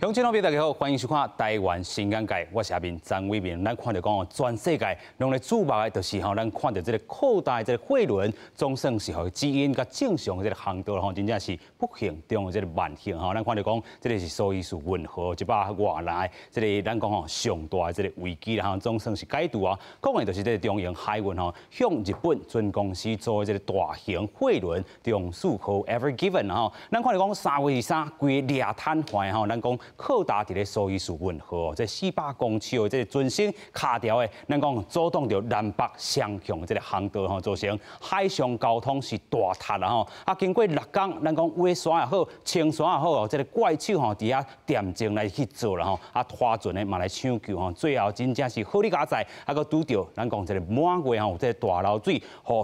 乡親老朋友大家好，歡迎收看《台灣新眼界》，我是阿明張偉明。咱看著講全世界攏咧注目的，就是吼，咱看著這個擴大這個貨輪，總算是予指引佮正常的這個航道吼，真正是不幸中的這個萬幸吼。咱看著講，這個是蘇伊士運河這擺外來這個咱講吼上大的這個危機啦吼，總算是解除啊。講的就是這個長榮海運吼，向日本船公司租的這個大型貨輪長賜號 Ever Given 吼。咱看著講3月23，規个掠癱瘓吼，咱講。擴大佇咧蘇伊士運河，這400公尺的這個船身卡牢的，咱講阻擋著南北雙向的這個航道吼，造成海上交通是大窒啦吼。啊，經過6工，咱講挖沙也好，清沙也好，這個怪手吼佇遐恬靜來去做啦吼。啊，拖船的嘛來搶救吼，最後真正是好佳哉，啊，閣拄著咱講這個滿月吼，這個大流水，予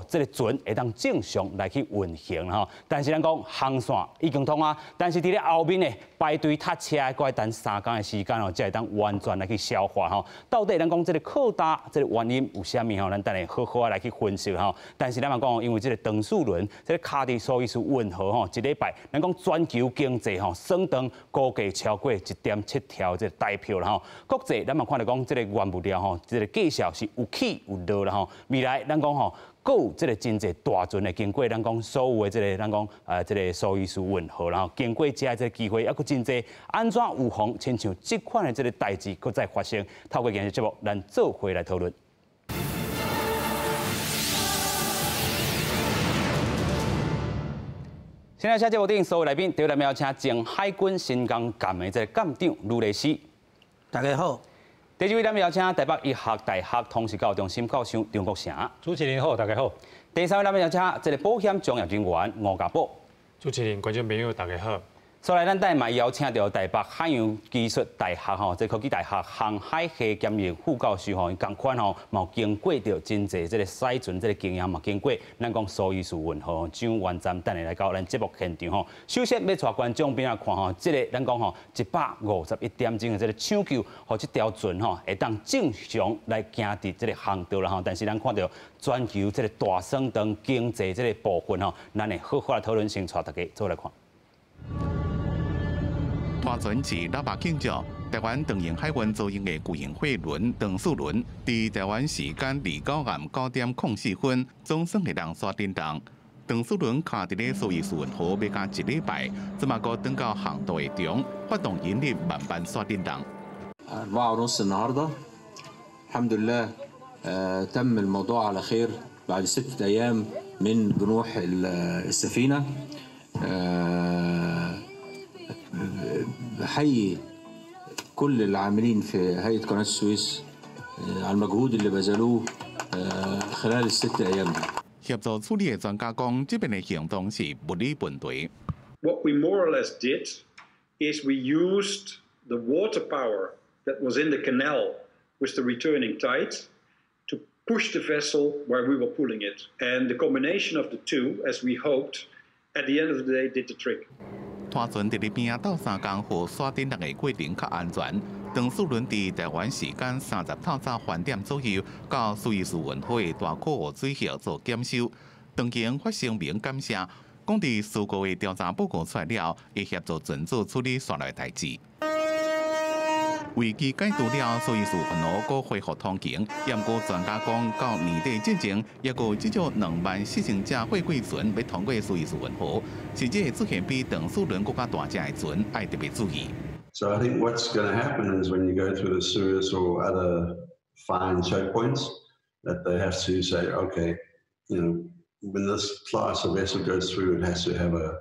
這個船會當正常來去運行吼。但是咱講航線已經通啊，但是佇咧後面的排隊塞車。閣愛等3工的時間哦，才會當完全來去消化吼。到底咱講這個擴大這個原因有啥物吼？咱等下好好啊來去分析吼。但是咱嘛講，因為這個長賜輪這個卡佇蘇伊士運河吼，一禮拜咱講全球經濟吼，損斷估計超過1.7兆這個台票啦吼。國際咱嘛看著講這個原物料吼，這個價數是有起有落啦吼。未來咱講吼，閣有這個真濟大船會經過咱講所有的這個咱講這個蘇伊士運河，然後經過這個機會，猶閣真濟，按怎預防親像這款的這個代誌閣再發生？透過今日節目，咱做伙來討論。現在請節目頂所有來賓，第一位邀請前海軍新港艦的這個艦長呂律師。大家好。第二位，咱邀請台北醫學大學通識教育中心教授張國成。主持人好，大家好。第三位，咱邀請這個保險專業人員吳家寶。主持人、觀眾朋友，大家好。所來，咱等下嘛邀請著台北海洋技術大學吼，這科技大學航海系兼任副教授吼，伊仝款吼，嘛有經過著真濟這個駛船這個經驗，嘛經過咱講蘇伊士運河蔣元站，等下來到咱節目現場吼。首先欲帶觀眾朋友看吼，這個咱講吼151點鐘的這個搶救，予這條船吼會當正常來行佇這個航道啦吼。但是咱看著全球這個大損斷經濟這個部分吼，咱會好好來討論，先帶大家做來看。大船是喇叭警叫，台灣長榮海運租用的巨型貨輪長賜輪，佇台灣時間29暗9點04分，總算會當煞振動。長賜輪卡佇咧蘇伊士運河欲加一禮拜，這馬閣轉到航道的中，發動人力慢慢煞振動。 4:30 النهارده الحمد لله تم الموضوع على خير بعد 6 أيام من جنوح السفينة. بحيي كل العاملين في هيئة قناة السويس على المجهود اللي بذلوه خلال ال6 أيام دي. 協助處理的專家講，這邊的行動是物理問題。 What we more or less did is we used the water power that was in the canal with the returning tide to push the vessel where we were pulling it. And the combination of the two, as we hoped, at the end of the day did the trick. 拖船佇咧邊仔鬥3工，予煞振動的過程較安全。長賜輪佇台灣時間30透早翻點左右，到蘇伊士運河的大箍湖水域做檢修。長榮發聲明感謝，講佇事故的調查報告出來了，會協助船主處理紲來代誌。危機解除了，蘇伊士運河閣恢復通行。毋過專家講，到年底之前，猶閣有至少24,000隻貨櫃船欲通過蘇伊士運河，甚至會出現比長賜輪閣較大隻的船，愛特別注意。 So I think what's going to happen is when you go through the Suez or other fine choke points, that they have to say, okay, when this class of vessel goes through, it has to have a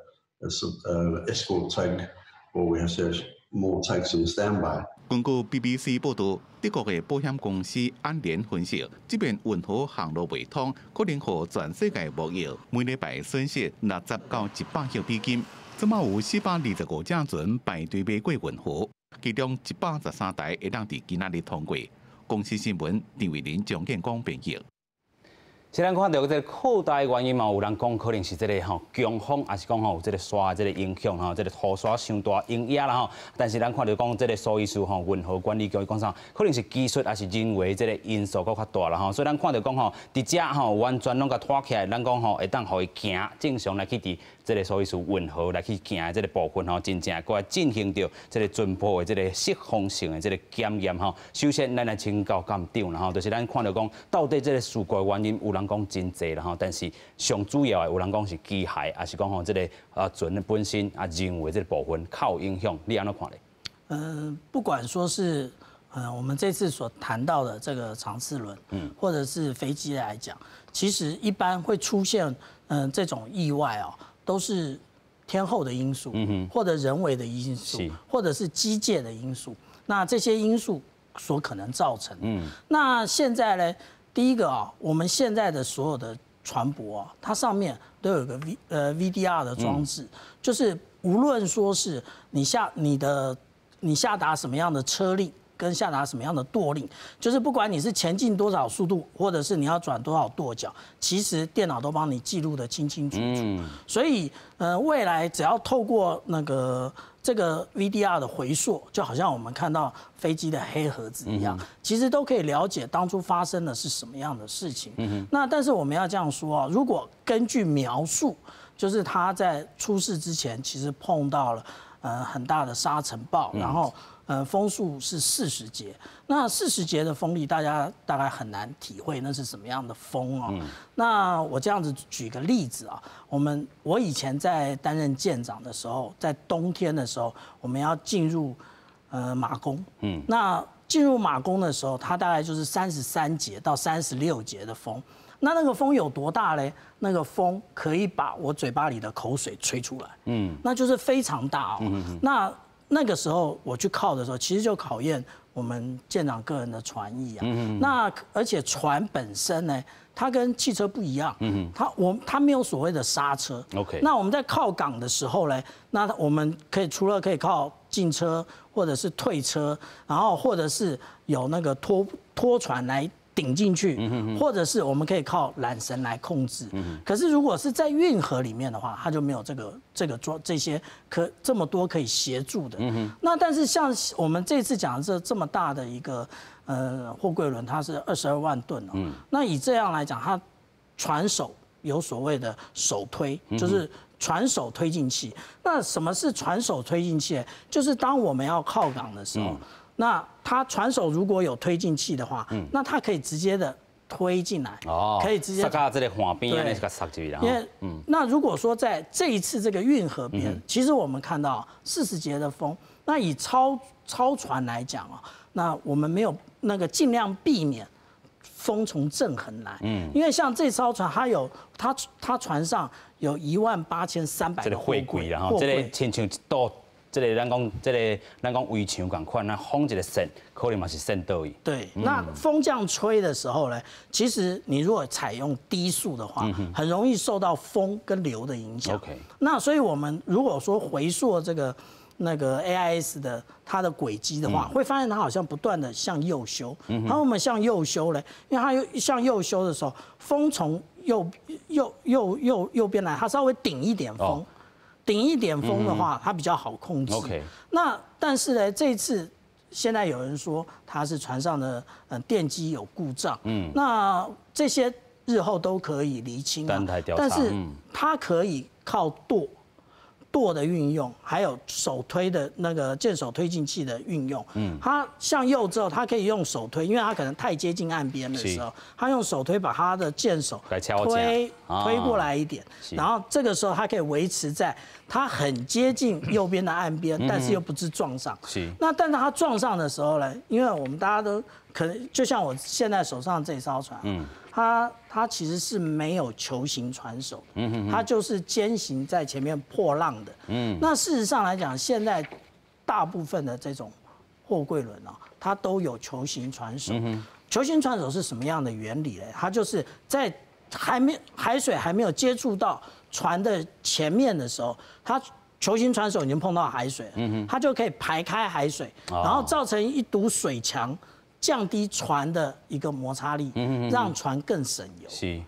escort tug, or we have to have more tugs in standby. 根據 BBC 報導，德國的保險公司安聯分析，這邊運河航路袂通，可能予全世界貿易每禮拜損失60到100億美金。這馬有425隻船排隊欲過運河，其中113台會當佇今仔日通過。公視新聞陳慧琳、張建光編譯。雖然看著這個擴大的原因嘛，有人講可能是這個吼強風，抑是講吼有這個沙這個影響吼，這個土沙傷大影壓啦吼。但是咱看著講這個蘇伊士吼運河管理局講啥，可能是技術抑是人為這個因素閣較大啦吼。所以咱看著講吼，佇遮吼完全攏共拖起來，咱講吼會當予伊行正常來去佇這个蘇伊士運河來去行的這个部分吼，真正閣來進行著這个船舶的這个適航性的這个檢驗吼。首先，咱來請教艦長啦吼，就是咱看著講到底這个事故的原因，有人講真濟啦吼，但是上主要的有人講是機械，抑是講吼這个船的本身啊人為這个部分較有影響，你按怎看咧？不管說是我們這次所談到的這個長賜輪，或者是飛機來講，其實一般會出現這種意外哦，都是天候的因素，或者人為的因素，或者是機械的因素。那這些因素所可能造成。那現在呢，第一個啊，我們現在的所有的船舶啊，它上面都有個 VDR 的裝置，就是無論說是你下達什麼樣的車令，跟下達什麼樣的舵令，就是不管你是前進多少速度，或者是你要轉多少舵角，其實電腦都幫你記錄得清清楚楚。所以，未來只要透過那個這個 VDR 的回溯，就好像我們看到飛機的黑盒子一樣，其實都可以了解當初發生的是什麼樣的事情。那但是我們要這樣說啊，如果根據描述，就是他在出事之前，其實碰到了很大的沙塵暴，然後風速是四十節，那四十節的風力，大家大概很難體會那是什麼樣的風哦。那我這樣子舉個例子啊，我以前在擔任艦長的時候，在冬天的時候，我們要進入馬公，那進入馬公的時候，它大概就是33節到36節的風。那那個風有多大嘞？那個風可以把我嘴巴裡的口水吹出來，那就是非常大哦。那那個時候我去靠的時候，其實就考驗我們艦長個人的船藝啊。那而且船本身呢，它跟汽車不一樣，它沒有所謂的剎車。 那我們在靠港的時候呢，那我們可以除了可以靠進車或者是退車，然後或者是有那個拖船來頂進去，或者是我們可以靠纜繩來控制。可是如果是在運河裡面的話，它就沒有這個做這些可這麼多可以協助的。那但是像我們這次講的這麼大的一個貨櫃輪，它是22萬噸哦。那以這樣來講，它船首有所謂的手推，就是船首推進器。那什麼是船首推進器？就是當我們要靠港的時候。那它船首如果有推進器的話，那它可以直接的推進來，可以直接。塞到這个岸邊，按呢共塞入去。因為，那如果說在這一次這個運河邊，其實我們看到四十節的風，那以超船來講啊，那我們沒有那個盡量避免風從正橫來，因為像這艘船，它有它船上有18,300 這个貨櫃啦，吼，這个親像一道。這个咱講，這个咱講圍牆仝款，那風一个扇，可能嘛是扇倒去。對，那風這樣吹的時候呢，其實你如果採用低速的話，很容易受到風跟流的影響。 那所以我們如果說回溯這個那個 AIS 的它的軌跡的話，會發現它好像不斷的向右修。它為什麼向右修呢？因為它向右修的時候，風從右邊來，它稍微頂一點風。頂一點風的話，它比較好控制。 那但是呢，這次現在有人說它是船上的電機有故障。那這些日後都可以釐清啊。但是它可以靠舵的運用，還有手推的那個艦首推進器的運用。它向右之後，它可以用手推，因為它可能太接近岸邊的時候，它用手推把它的艦首推過來一點，然後這個時候它可以維持在它很接近右邊的岸邊，但是又不致撞上。那但是它撞上的時候呢，因為我們大家都可能就像我現在手上這艘船，它其實是沒有球形船首的，它就是尖形在前面破浪的。那事實上來講，現在大部分的這種貨櫃輪啊，它都有球形船首。球形船首是什麼樣的原理呢？它就是在海水還沒有接觸到船的前面的時候，它球形船首已經碰到海水了，它就可以排開海水，然後造成一堵水牆。降低船的一個摩擦力，讓船更省油。是，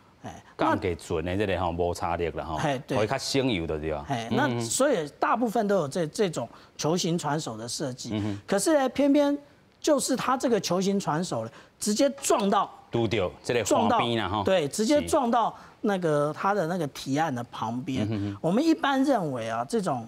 降低船的這个吼摩擦力啦吼，可以較省油的對吧？那所以大部分都有這種球形船首的設計。可是呢，偏偏就是它這個球形船首呢，直接撞到拄著這个撞到邊啦吼，對，直接撞到那個它的那個堤岸的旁邊。我們一般認為啊，這種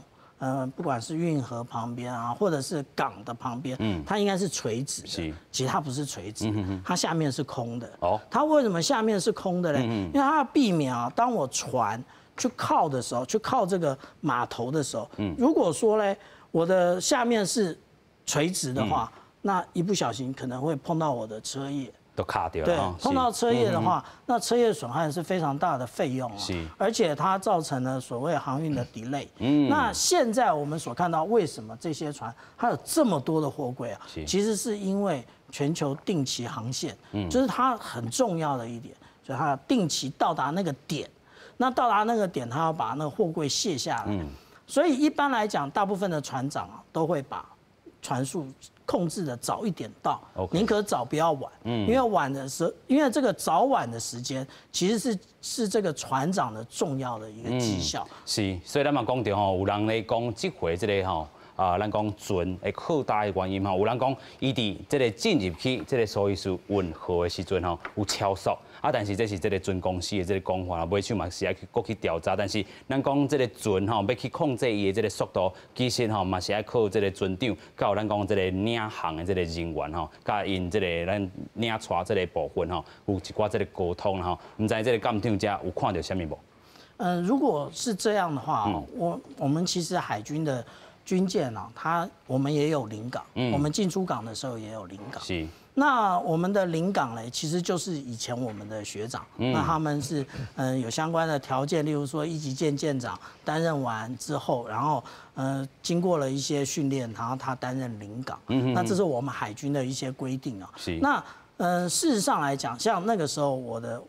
不管是運河旁邊啊，或者是港的旁邊，它應該是垂直的。其實它不是垂直，它下面是空的。哦，它為什麼下面是空的呢？因為它要避免啊，當我船去靠的時候，去靠這個碼頭的時候，如果說呢，我的下面是垂直的話，那一不小心可能會碰到我的車葉。都卡掉了。對，碰到車葉的話，那車葉損害是非常大的費用啊。而且它造成了所謂航運的 delay。那現在我們所看到，為什麼這些船它有這麼多的貨櫃啊？其實是因為全球定期航線，就是它很重要的一點，就是它定期到達那個點。那到達那個點，它要把那個貨櫃卸下來。所以一般來講，大部分的船長啊，都會把船速控制的早一點到，寧可早不要晚，因為晚的時候，因為這個早晚的時間其實是這個船長的重要的一個績效。是，所以咱嘛講著吼，有人咧講這回這个吼啊，咱講船會擴大的原因吼，有人講伊佇這个進入去這个蘇伊士運河的時陣吼，有超速。啊，但是這是這个船公司的這个講法啦，尾手嘛是愛去閣去調查。但是咱講這个船吼，欲去控制伊的這个速度，其實吼嘛是愛靠這个船長，佮有咱講這个領航的這个人員吼，佮𪜶這个咱領帶這个部分吼，有一寡這个溝通吼。毋知這个艦長遮有看著啥物無？嗯，如果是這樣的話，我們其實海軍的軍艦啊，它我們也有臨港，我們進出港的時候也有臨港。那我們的臨港呢，其實就是以前我們的學長，那他們是有相關的條件，例如說一級艦艦長擔任完之後，然後經過了一些訓練，然後他擔任臨港。那這是我們海軍的一些規定啊。那事實上來講，像那個時候我的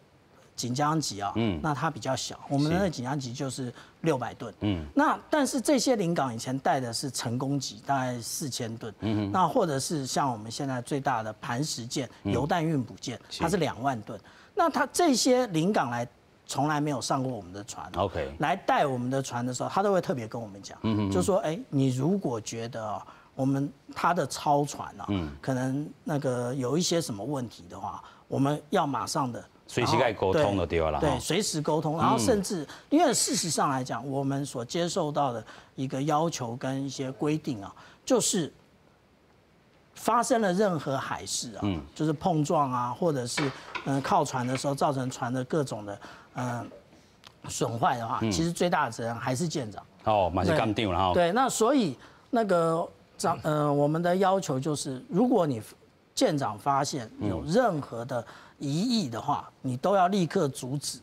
錦江級啊，那它比較小，我們的那個錦江級就是600噸。那但是這些臨港以前帶的是成功級，大概4000噸。那或者是像我們現在最大的磐石艦、油彈運補艦，它是2萬噸。那它這些臨港來從來沒有上過我們的船。 來帶我們的船的時候，他都會特別跟我們講，就說：哎，你如果覺得我們他的操船啊，可能那個有一些什麼問題的話，我們要馬上的。隨時該溝通就對了。對，隨時溝通，然後甚至因為事實上來講，我們所接受到的一個要求跟一些規定啊，就是發生了任何海事啊，就是碰撞啊，或者是靠船的時候造成船的各種的損壞的話，其實最大的責任還是艦長。哦，嘛是艦長了哈。對，那所以那個長我們的要求就是，如果你艦長發現有任何的疑義的話，你都要立刻阻止。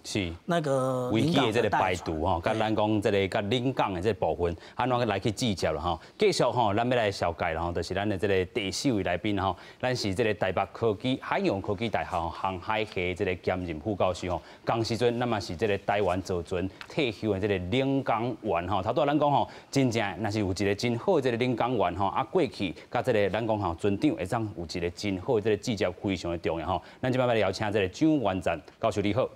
那個危機的這个排除吼，佮咱講這个佮臨港的這个部分，按怎來去制接了吼？繼續吼，咱欲來紹介吼，就是咱的這个第四位來賓吼，咱是這个台北科技海洋科技大學航海系這个兼任副教授吼。仝時陣，咱嘛是這个台灣造船退休的這个領港員吼。頭拄仔咱講吼，真正若是有一个真好的這个領港員吼，啊過去佮這个咱講吼船長會當有一个真好的這个制接非常的重要吼。咱這擺欲來邀請這个蔣元贊教授你好。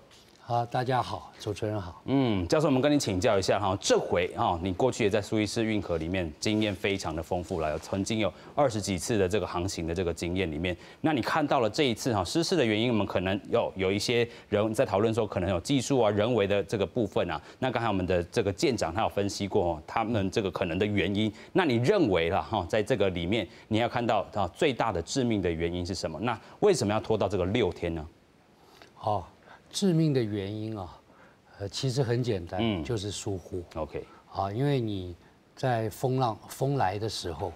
好，大家好，主持人好。嗯，教授，我們跟你請教一下哈，這回哈，你過去也在蘇伊士運河裡面經驗非常的豐富了，曾經有20幾次的這個航行的這個經驗裡面，那你看到了這一次哈失事的原因，我們可能有一些人在討論說，可能有技術啊、人為的這個部分啊。那剛才我們的這個艦長他有分析過他們這個可能的原因，那你認為了哈，在這個裡面你要看到啊最大的致命的原因是什麼？那為什麼要拖到這個6天呢？好。致命的原因啊，其實很簡單，就是疏忽。 啊，因為你在風浪風來的時候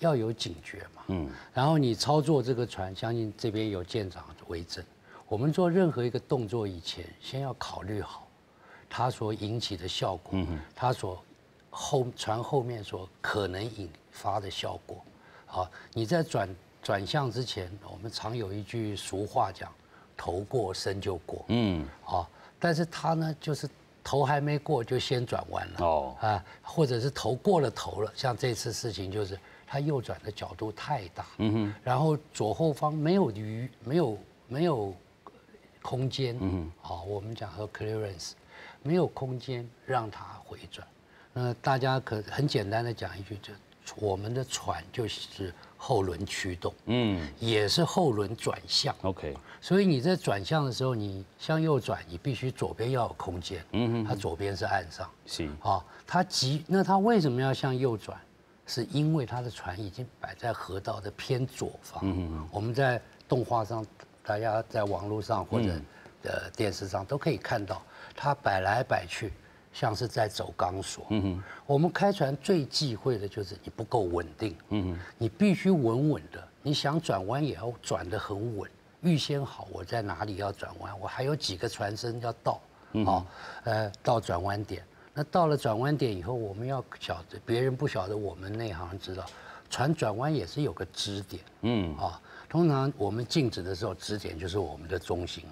要有警覺嘛。然後你操作這個船，相信這邊有艦長為證。我們做任何一個動作以前，先要考慮好它所引起的效果，它所後船後面所可能引發的效果。好，你在轉向之前，我們常有一句俗話講，頭過身就過，啊，但是他呢，就是頭還沒過就先轉彎了，哦，啊，或者是頭過了頭了，像這次事情就是他右轉的角度太大，然後左後方沒有餘，沒有空間，好，我們講說 clearance，沒有空間讓他回轉，那大家可很簡單的講一句，就我們的船就是後輪驅動，也是後輪轉向。 所以你在轉向的時候，你向右轉，你必須左邊要有空間。它左邊是岸上。啊，它急，那它為什麼要向右轉？是因為它的船已經擺在河道的偏左方。我們在動畫上，大家在網絡上或者電視上都可以看到，它擺來擺去，像是在走鋼索。我們開船最忌諱的就是你不夠穩定。你必須穩穩的，你想轉彎也要轉得很穩，預先好我在哪裡要轉彎，我還有幾個船身要到，好，到轉彎點。那到了轉彎點以後，我們要曉得，別人不曉得，我們內行知道，船轉彎也是有個支點。啊，通常我們靜止的時候，支點就是我們的中心。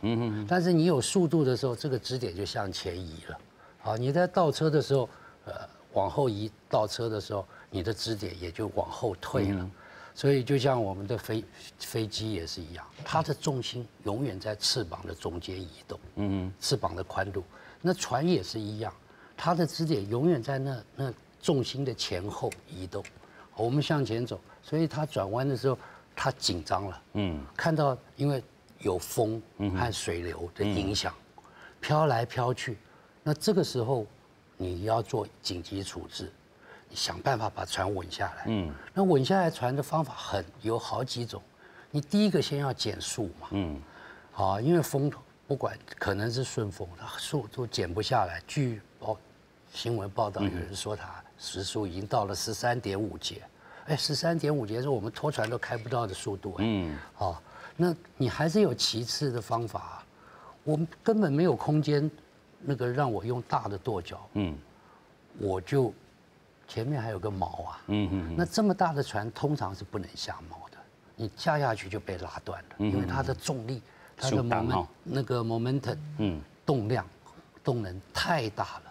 但是你有速度的時候，這個支點就向前移了。好，你在倒車的時候，往後移倒車的時候，你的支點也就往後退了。所以就像我們的飛機也是一樣，它的重心永遠在翅膀的中間移動。翅膀的寬度，那船也是一樣。它的支點永遠在那重心的前後移動，我們向前走，所以它轉彎的時候，它緊張了。看到因為有風和水流的影響，飄來飄去，那這個時候你要做緊急處置，你想辦法把船穩下來。那穩下來船的方法很有好幾種，你第一個先要減速嘛。好，因為風不管可能是順風，它速度減不下來。據報新聞報道，有人說它時速已經到了13.5節，哎，十三點五節是我們拖船都開不到的速度。好，那你還是有其次的方法。我們根本沒有空間，那個讓我用大的舵腳。我就前面還有個錨啊。那這麼大的船通常是不能下錨的，你下下去就被拉斷了，因為它的重力，它的 moment 那個 momentum，動量、動能太大了。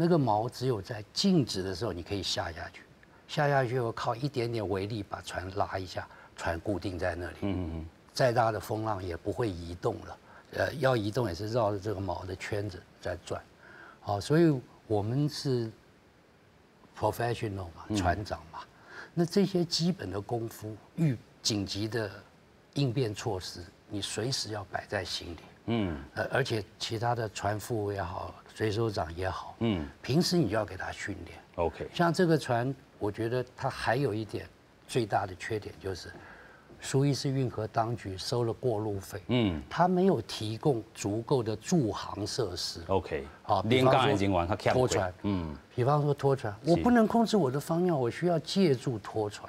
那個錨只有在靜止的時候，你可以下下去，下下去後靠一點點微力把船拉一下，船固定在那裡。再大的風浪也不會移動了，要移動也是繞着這個錨的圈子在轉。好，所以我們是 professional 嘛，船長嘛，那這些基本的功夫、預緊急的應變措施，你隨時要擺在心裡。而且其他的船副也好，水手長也好，平時你就要給他訓練。 像這個船，我覺得它還有一點最大的缺點就是，蘇伊士運河當局收了過路費，他沒有提供足夠的助航設施。 好，比方說拖船，比方說拖船，我不能控制我的方向，我需要借助拖船。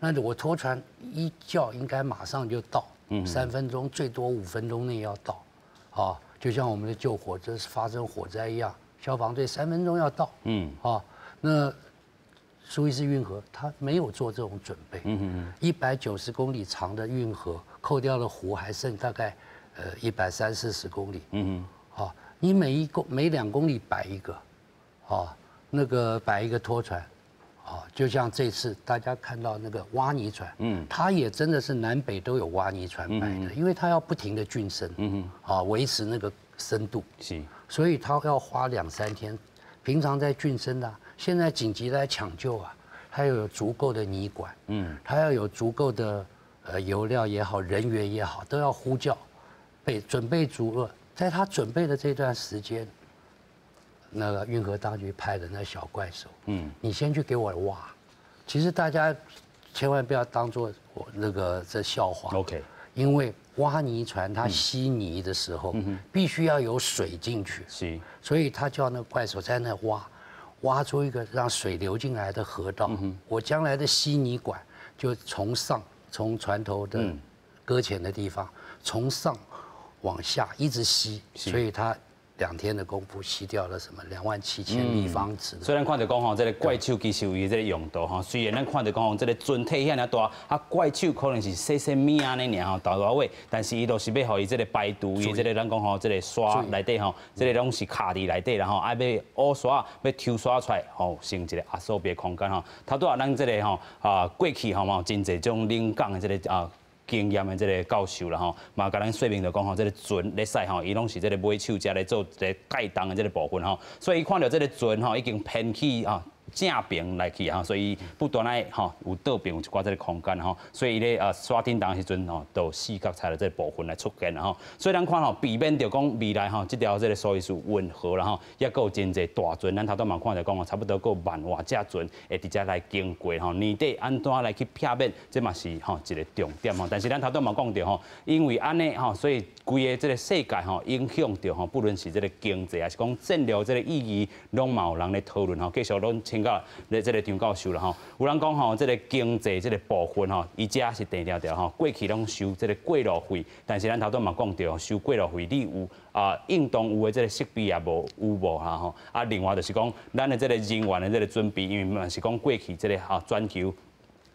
那我拖船一叫，應該馬上就到，3分鐘最多5分鐘內要到。啊，就像我們的救火，這是發生火災一樣，消防隊3分鐘要到。啊，那蘇伊士運河它沒有做這種準備。190公里長的運河，扣掉了湖，還剩大概130-140公里。好，你每2公里擺一個，啊，那個擺一個拖船，啊，就像這次大家看到那個挖泥船，它也真的是南北都有挖泥船擺的，因為它要不停的浚深，啊，維持那個深度，所以它要花2-3天，平常在浚深的，現在緊急來搶救啊，它要有足夠的泥管，它要有足夠的油料也好，人員也好，都要呼叫，備準備足了，在他準備的這段時間，那個運河當局派的那小怪手，你先去給我挖。其實大家千萬不要當做我那個這笑話。 因為挖泥船它吸泥的時候，必須要有水進去，所以他叫那個怪手在那挖，挖出一個讓水流進來的河道。我將來的吸泥管就從上從船頭的擱淺的地方，從上往下一直吸，所以它2天的功夫吸掉了什麼27,000立方尺。所以咱看著講吼，這個怪手其實有伊這個用途吼。雖然咱看著講吼，這個船體遐爾大，啊怪手可能是細細物按呢爾吼，大大尾，但是伊都是欲予伊這個排除伊這個咱講吼，這個沙內底吼，這個攏是卡佇內底啦吼，啊欲挖沙欲抽沙出來吼，成一個壓縮的空間吼。頭拄仔咱這個吼啊過去吼嘛有真濟種領港的這個啊經驗的這個教授啦吼，嘛共咱說明著講吼，這個船咧駛吼，伊攏是這個尾手遮咧做一個帶動的這個部分吼，所以伊看著這個船吼已經偏去啊。正爿來去吼，所以不斷愛吼有倒爿有一寡這个空間吼，所以伊咧徙振動時陣吼，就四角鑿的這个部分來出現吼。所以咱看吼，避免著講未來吼，這條這个蘇伊士運河啦吼，抑閣有真濟大船，咱頭拄嘛看著講吼，差不多閣有萬外隻船會佇遮來經過吼，年底按怎來去避免，這嘛是吼一个重點吼。但是咱頭拄嘛講著吼，因為按呢吼，所以規个這个世界吼影響著吼，不論是這个經濟，抑是講戰略這个意義，攏嘛有人咧討論吼。繼續攏請教咧這个張教授啦吼。有人講吼，這个經濟這个部分吼，伊遮是定定著吼，過去攏收這个過路費，但是咱頭拄嘛講著，收過路費，你有啊應當有的這个設備也無有無哈吼。啊，另外就是講，咱的這个人員的這个準備，因為嘛是講過去這个啊全球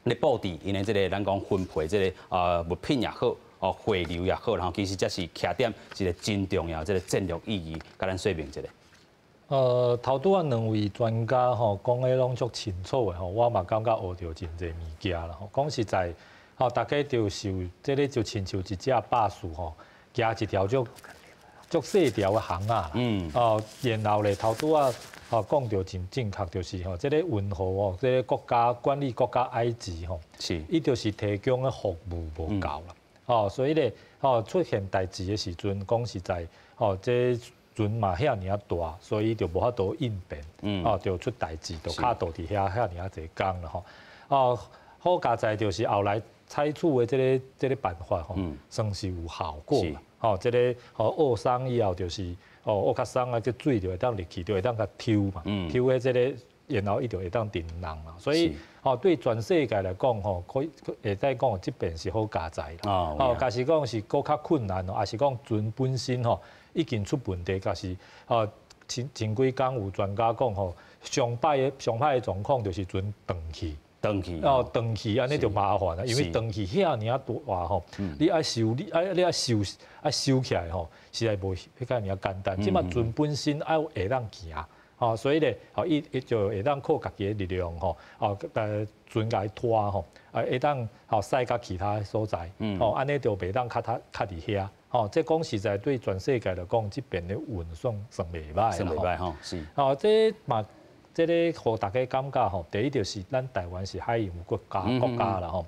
咧布置，𪜶的這个咱講分配這个啊物品也好，哦貨流也好，然後其實這是徛點一個真重要這个戰略意義，共咱說明一下。頭拄仔兩位專家吼講的攏足清楚的吼，我嘛感覺學著真濟物件啦吼。講實在，吼大家就受這个就親像一隻巴士吼，行一條足足細條的巷仔。哦，然後咧頭拄仔吼講著真正確，就是吼這个運河哦，這个國家管理國家埃及吼，伊就是提供的服務無夠啦。哦，所以咧，吼出現代誌的時陣，講實在，吼這船嘛遐爾仔大，所以就無法度應變，哦，就出代誌，就卡堵佇遐遐爾仔濟工啦吼。哦，好佳哉就是後來採取的這个辦法吼，算是有效果啦。吼，這个吼挖鬆以後就是哦挖較鬆啊，這水就會當入去，就會當共抽嘛，抽的這个，然後伊就會當振動啦。所以吼對全世界來講吼，可以會使講這邊是好佳哉啦。哦，假使講是閣較困難哦，抑是講船本身吼已經出問題，假是吼前前幾工有專家講吼，上歹的狀況就是船斷去。斷去。哦，斷去按呢就麻煩啦，因為斷去遐爾仔大吼，你愛修，你愛修起來吼，實在無彼遐爾簡單。這馬船本身愛會當行，吼，所以咧，吼伊就會當靠家己的力量吼，哦，船共伊拖吼，啊，會當吼駛到其他所在，吼，按呢就袂當卡卡卡佇遐，吼，這講實在對全世界來講，這邊的運送算袂䆀。算袂䆀吼，是。吼，這嘛。這个予大家感覺吼，第一就是咱台灣是海洋國家啦吼，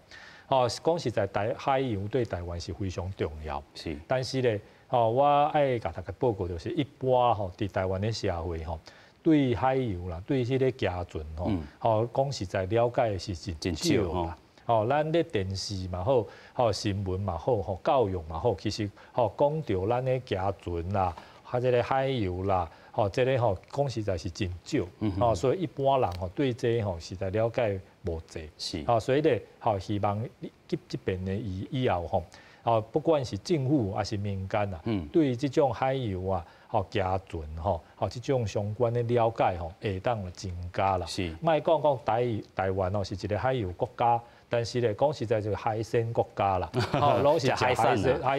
吼講實在台海洋對台灣是非常重要。但是咧，吼我愛共大家報告就是，一般吼佇台灣的社會吼，對海洋啦，對彼个行船吼，吼講實在了解的是真少啦。吼，咱咧電視嘛好，吼新聞嘛好，吼教育嘛好，其實吼講著咱咧行船啦，較這个海洋啦。吼，這个吼講實在是真少，吼，所以一般人吼對這个吼實在了解無濟，吼，所以咧，吼希望這這邊的以後吼，吼不管是政府抑是民間啊，對這種海洋啊，吼行船吼，吼這種相關的了解吼，會當增加啦。莫講講台灣哦是一个海洋國家。但是咧，講實在就是海鮮國家啦，吼，攏是食海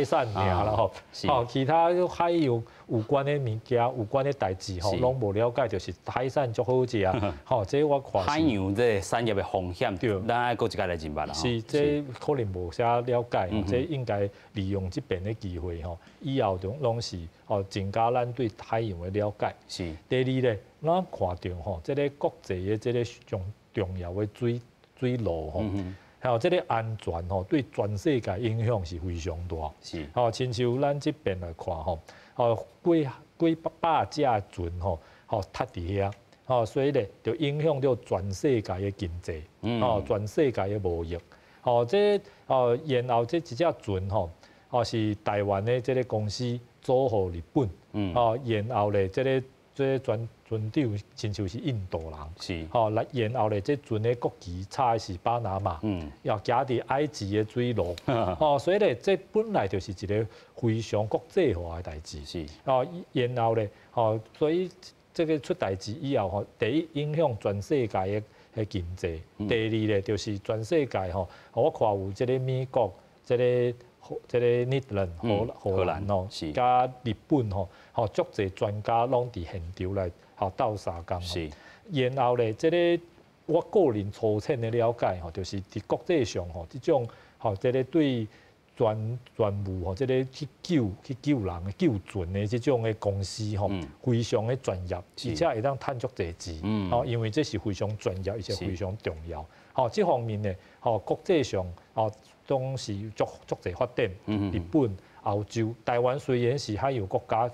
產爾啦吼，吼，其他海洋有關的物件、有關的代誌吼，攏無了解，就是海產足好食，吼，這我看。海洋這个產業的風險，咱愛閣一擺來認捌啦。是，這可能無啥了解，這應該利用這邊的機會吼，以後就攏是吼增加咱對海洋的了解。第二咧，咱看著吼，這个國際的這个上重要的水路吼。還有這个安全吼，對全世界影響是非常大。吼，親像咱這邊來看吼，吼幾幾百隻船吼，吼塞佇遐，吼，所以咧就影響著全世界的經濟，吼，全世界的貿易。吼，這哦，然後這一隻船吼，吼是台灣的這个公司租予日本，吼，然後咧這个這个船長親像是印度人，吼，來然後咧，這船的國旗插的是巴拿馬，又行佇埃及的水路，吼，所以咧，這本來就是一个非常國際化的代誌，哦，然後咧，吼，所以這个出代誌以後，吼，第一影響全世界的經濟，第二咧就是全世界吼，我看有這个美國，這个荷蘭荷蘭哦，佮日本吼，吼足濟專家攏佇現場來吼鬥相共。然後咧，這个我個人粗淺的了解吼，就是佇國際上吼，這種吼這个對船專務吼，這个去救人的救船的這種的公司吼，非常的專業，而且會當趁足濟錢，吼，因為這是非常專業，而且非常重要。吼，這方面呢，吼，國際上吼，總是足足濟發展，日本、歐洲、台灣雖然是海洋國家，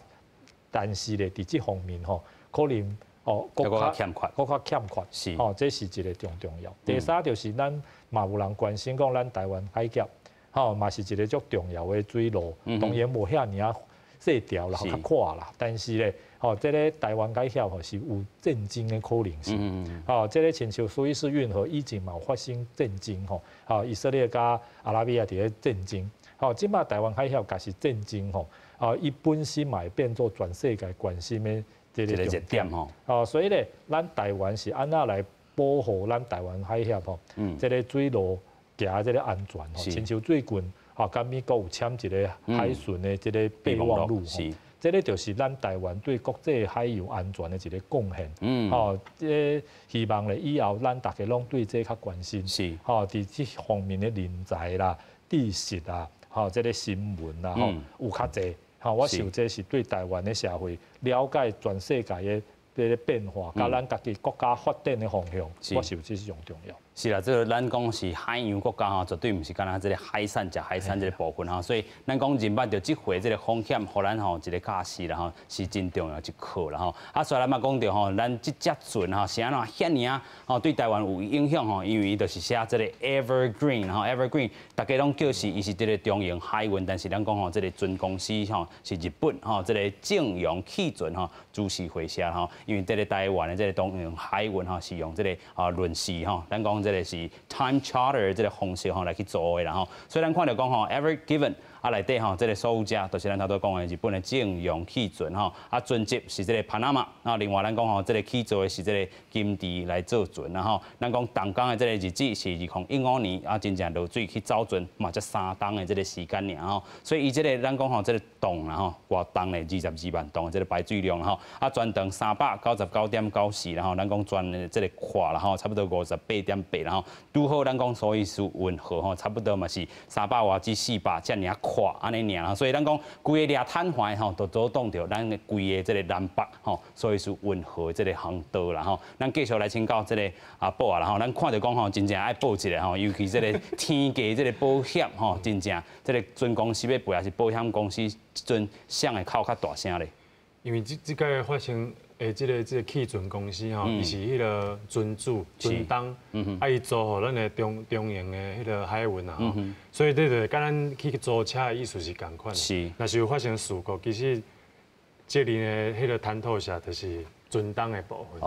但是咧，佇這方面吼，可能哦，閣較欠缺，閣較欠缺，吼，這是一个重重要。第三就是咱嘛有人關心講，咱台灣海峽，吼，嘛是一个足重要的水路，當然無遐爾仔細條啦，較闊啦，但是咧，吼，這个台灣海峽吼是有戰爭的可能性，吼，這个親像蘇伊士運河以前嘛有發生戰爭吼，吼，以色列佮阿拉比亞佇咧戰爭，吼，這擺台灣海峽若是戰爭吼，啊，伊本身嘛會變做全世界關心的這个熱點吼，哦，所以咧，咱台灣是按怎來保護咱台灣海峽吼？這个水路行這个安全吼，親像最近吼，佮美國有簽一个海巡的這个備忘錄吼，這个就是咱台灣對國際海洋安全的一个貢獻。吼，這个希望咧以後咱大家攏對這較關心。吼，佇這方面的人才啦、知識啦、吼，這个新聞啦，吼，有較濟。吼，我想這是對台灣的社會了解全世界的這个變化，佮咱家己國家發展的方向，我想這是上重要。是啦，這个咱講是海洋國家吼，絕對毋是干焦這个海產食海產這个部分吼，所以咱講認捌著這回這个風險，予咱吼一个教示啦吼，是真重要一課啦吼。啊，所以咱嘛講著吼，咱這隻船吼是按怎遐爾仔吼對台灣有影響吼，因為伊就是寫這个 Evergreen 吼，Evergreen，大家攏叫是伊是這个中榮海運，但是咱講吼，這个船公司吼是日本吼，這个正榮汽船吼株式會社吼，因為這个台灣的這个東榮海運吼是用這个啊輪時吼，咱講這個是 time charter 這个方式吼來去做的啦吼，所以咱看著講吼，Ever Given 啊內底吼，這个所有者就是咱頭拄講的日本的正榮汽船吼，啊船籍是這个巴拿馬，啊另外咱講吼，這个起造的是這个金池來做船啦吼，咱講動工的這个日子是2015年，啊真正落水去走船嘛才3冬的這个時間爾吼，所以伊這个咱講吼，這个噸啦吼，偌重咧22萬噸的這个排水量吼，啊全長399.94，然後咱講全的這个闊啦吼，差不多58.8，然後拄好咱講蘇伊士運河吼，差不多嘛是300外至400遮爾闊按呢爾，所以咱講規个掠坦環吼，都阻擋著咱的規个這个南北吼，蘇伊士運河這个航道啦吼。咱繼續來請教這个阿寶啊，吼，咱看著講吼，真正愛報一个吼，尤其這个天價這个保險吼，真正這个船公司欲賠，抑是保險公司這陣誰會哭較大聲咧？因為這這個發生的這個汽船公司吼，伊是彼个船主、船東，啊伊租予咱的中榮的彼个海運啊吼，所以這就佮咱去租車的意思是仝款。若是有發生事故，其實責任的彼个擔托者就是船東的部分。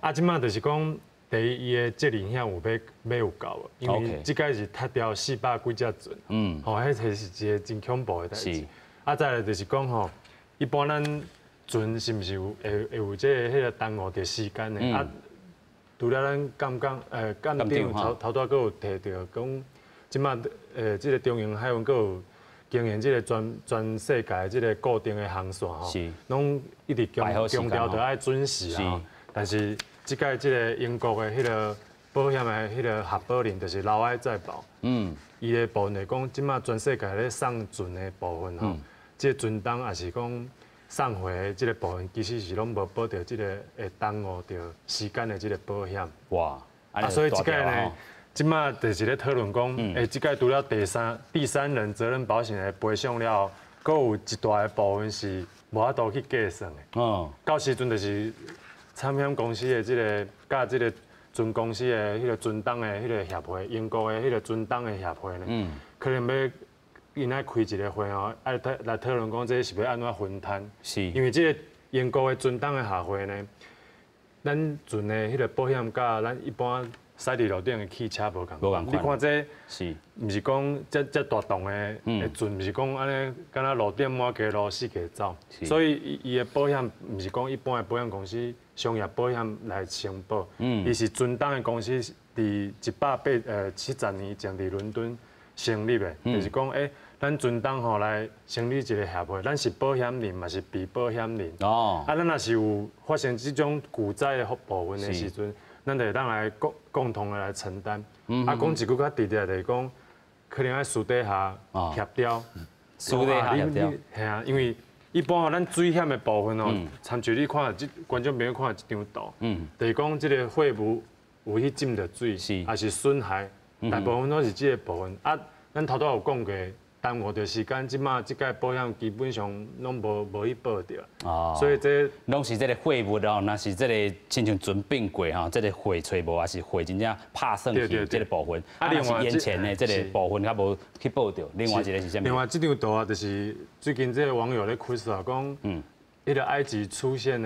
啊，這擺就是講，第一，伊的責任險有欲有夠無？因為這擺是塌掉400幾隻船，吼，彼個是一个真恐怖的代誌。啊，再來就是講吼，一般咱船是毋是有會有這个彼个耽誤著時間的？啊，除了咱艦長頭頭拄仔閣有提著講，這擺這个中榮海運閣有經營這个全世界這个固定的航線吼，攏一直強強調著愛準時啊。但是這擺這个英國的彼个保險的彼个合保人就是勞埃再保，伊的部分來講，這擺全世界咧送船的部分吼，這个船東也是講送貨的這个部分，其實是攏無保著這个會耽誤著時間的這个保險。啊，所以這擺呢，這擺就是咧討論講，這擺除了第三人責任保險的賠償了後，閣有一大的部分是無法度去計算的。到時陣就是產險公司的這个佮這个船公司的彼个船東的彼个協會，英國的彼個船東的協會呢，可能欲𪜶愛開一个會吼，愛來討論講這是欲按怎分擔。因為這个英國的船東的協會呢，咱船的彼个保險佮咱一般駛佇路頂的汽車無仝款。你看這毋是講遮大棟的船，毋是講按呢，敢若路頂滿街路四界走。所以伊伊的保險毋是講一般的保險公司商業保險來承保，伊是船東的公司，佇180年前佇倫敦成立的，就是講咱船東吼來成立一个協會，咱是保險人嘛是被保險人。啊，咱若是有發生這種巨災的部分的時陣，咱就會當來共同的來承擔。啊，講一句較直接，就是講，可能愛私底下協調，私底下協調，係啊，因為一般吼，咱水險的部分哦，親像你看這觀眾朋友看這張圖，就是講這個貨物有去浸著水，抑是損害，大部分攏是這個部分。啊，咱頭拄有講過，耽誤著時間，這馬這屆保險基本上攏無去保著。所以這攏是這個貨物哦，若是這個親像船變過吼，這個貨揣無，抑是貨真正拍損去這個部分。啊，另外是淹錢的這個部分較無去保著。另外一個是啥物？另外這張圖啊，就是最近這個網友咧開始啊講，彼個埃及出現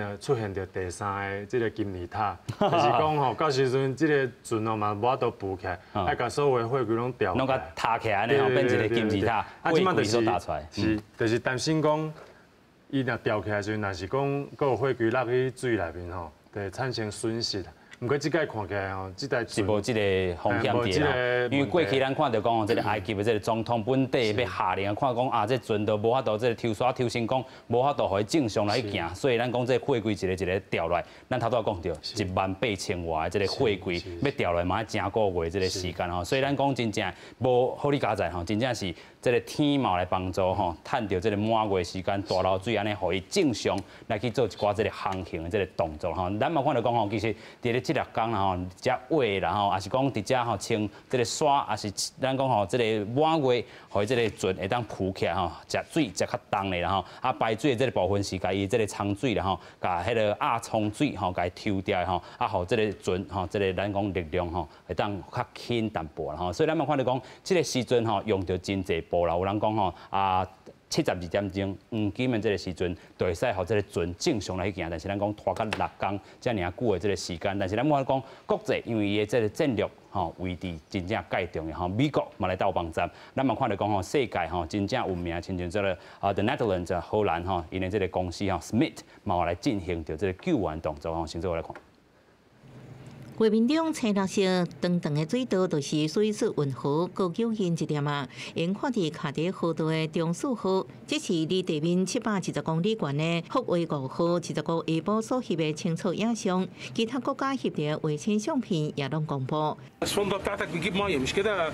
著第三个這個金字塔，就是講吼，到時陣這個船哦嘛無法度浮起來，愛共所有貨櫃攏吊，攏共塌起來，按呢吼變一個金字塔，啊，這馬就是是，就是擔心講，伊若吊起來時陣，若是講閣有貨櫃落去水內面吼，就會產生損失。毋過這擺看起來吼，這台是無這個風險佇啦。因為過去咱看著講，這個埃及的這個總統本底欲下令，看講啊，這船都無法度這個抽沙抽成功，無法度予伊正常來行，所以咱講這個貨櫃一個一個掉落來，咱頭拄仔講著18,000外的這個貨櫃欲掉落來嘛愛誠個月這個時間吼，所以咱講真正無好你佳哉吼，真正是這個天嘛來幫助吼，趁著這個滿月時間大流水按呢，予伊正常來去做一寡這個航行的這個動作吼。咱嘛看著講吼，其實佇咧這六工啦吼，遮畫啦吼，抑是講佇遮吼穿這個沙，抑是咱講吼這個滿月，予這個船會當浮起來吼，食水食較重的啦吼，啊排水的這個部分是共伊這個倉水啦吼，共彼個壓倉水吼，共伊抽掉吼，啊予這個船吼，這個咱講力量吼，會當較輕淡薄啦吼。所以咱嘛看著講，這個時陣吼用著真濟布啦，有人講吼啊，72點鐘黃金的這個時陣，就會使予這個船正常來去行。但是咱講拖到六工遮爾久的這個時間，但是咱講講國際，因為伊的這個戰略吼位置真正蓋重要吼，美國嘛來鬥幫贊。咱嘛看著講吼，世界吼真正有名，親像這個啊 The Netherlands 荷蘭吼，𪜶的這個公司吼 Smit 嘛來進行著這個救援動作吼，先做來看。畫面中青綠色長長的水道，就是蘇伊士運河閣九近一點仔，𪜶看佇卡佇河道的中樞號，這是離地面720公里懸的福衛5號，25下晡所翕的清楚影像。其他國家翕的衛星相片也攏公布。 الصوندا بتاعتك بتجيب ميه مش كده؟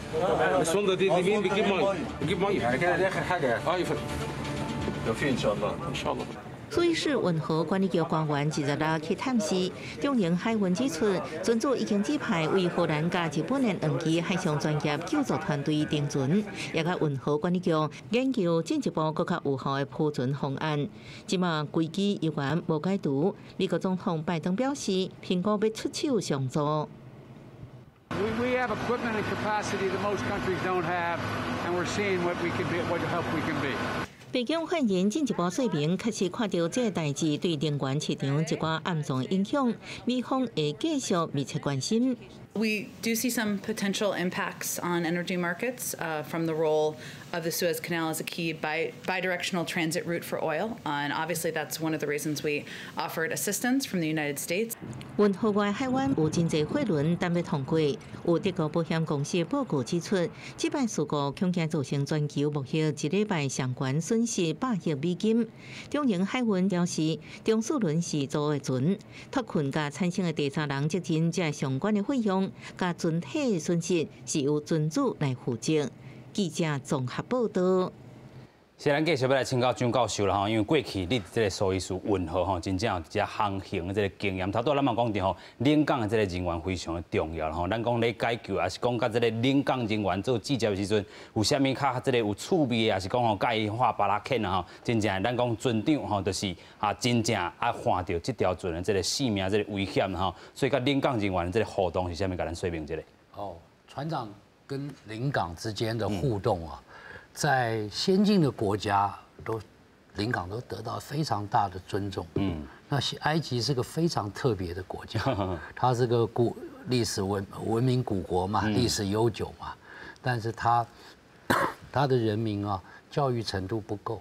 الصوندا دي مين بتجيب ميه؟ بتجيب ميه يعني كده دي اخر حاجه يعني. اه يا فندم. توفيق ان شاء الله. ان شاء الله. 蘇伊士運河管理局官員26去探視，中榮海運指出，船主已經指派位荷蘭佮日本的兩支海上專業救助團隊登船，也佮運河管理局研究進一步閣較有效的浮船方案。這馬危機猶原無解除，美國總統拜登表示，評估欲出手相助。 We have equipment and capacity that most countries don't have, and we're seeing what we can be, what help we can be. 白宮發言人進一步說明，確實看著這個代誌對能源市場一寡暗藏影響，美方會繼續密切關心。 We do see some potential impacts on energy markets from the role of the Suez Canal as a key bidirectional transit route for oil. And obviously, that's one of the reasons we offered assistance from the United States. 運河外海灣有真濟貨輪等欲通過，有德國保險公司的報告指出，這擺事故恐驚造成全球貿易一禮拜相關損失100億美金。中榮海運表示，中樞輪是租的船，脫困佮產生的第三人責任這相關的費用，佮船體損失是由船主來負責。記者綜合報道。是咱繼續欲來請教張教授啦吼，因為過去你這個蘇伊士運河吼，真正有這航行的這個經驗。頭拄咱嘛講著吼，領港的這個人員非常的重要啦吼。咱講咧解救，抑是講佮這個領港人員做接觸的時陣，有啥物較這個有趣味的，抑是講吼佮伊畫巴拉片啊吼，真正咱講船長吼，就是啊真正啊看著這條船的這個性命這個危險吼，所以佮領港人員的這個互動是啥物？共咱說明一下。哦，船長跟領港之間的互動啊。在先進的國家，都領港都得到非常大的尊重。那埃及是個非常特別的國家，它是個古歷史文明古國嘛，歷史悠久嘛，但是它的人民啊，教育程度不夠。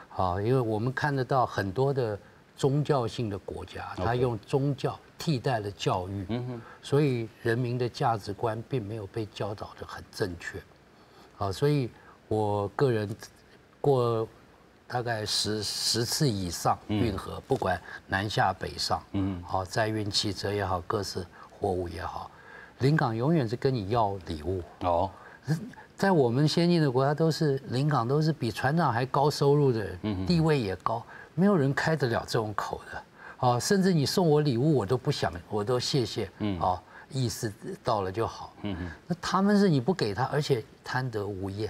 好，因為我們看得到很多的宗教性的國家，他用宗教替代了教育，所以人民的價值觀並沒有被教導得很正確。好，所以我個人過大概10次以上運河，不管南下北上，好，載運汽車也好，各式貨物也好，領港永遠是跟你要禮物。在我们先进的国家，都是领港都是比船长还高收入的人，地位也高，没有人开得了这种口的。哦，甚至你送我礼物，我都不想，我都谢谢。哦，意思到了就好。那他们是你不给他，而且贪得无厌。